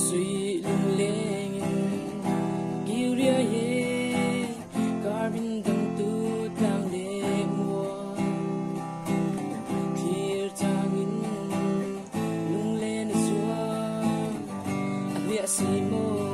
Sui lungleng in kiria he karbin dangtu tlang le mual. Thlir changin lunglen a zuang, a hliah si maw?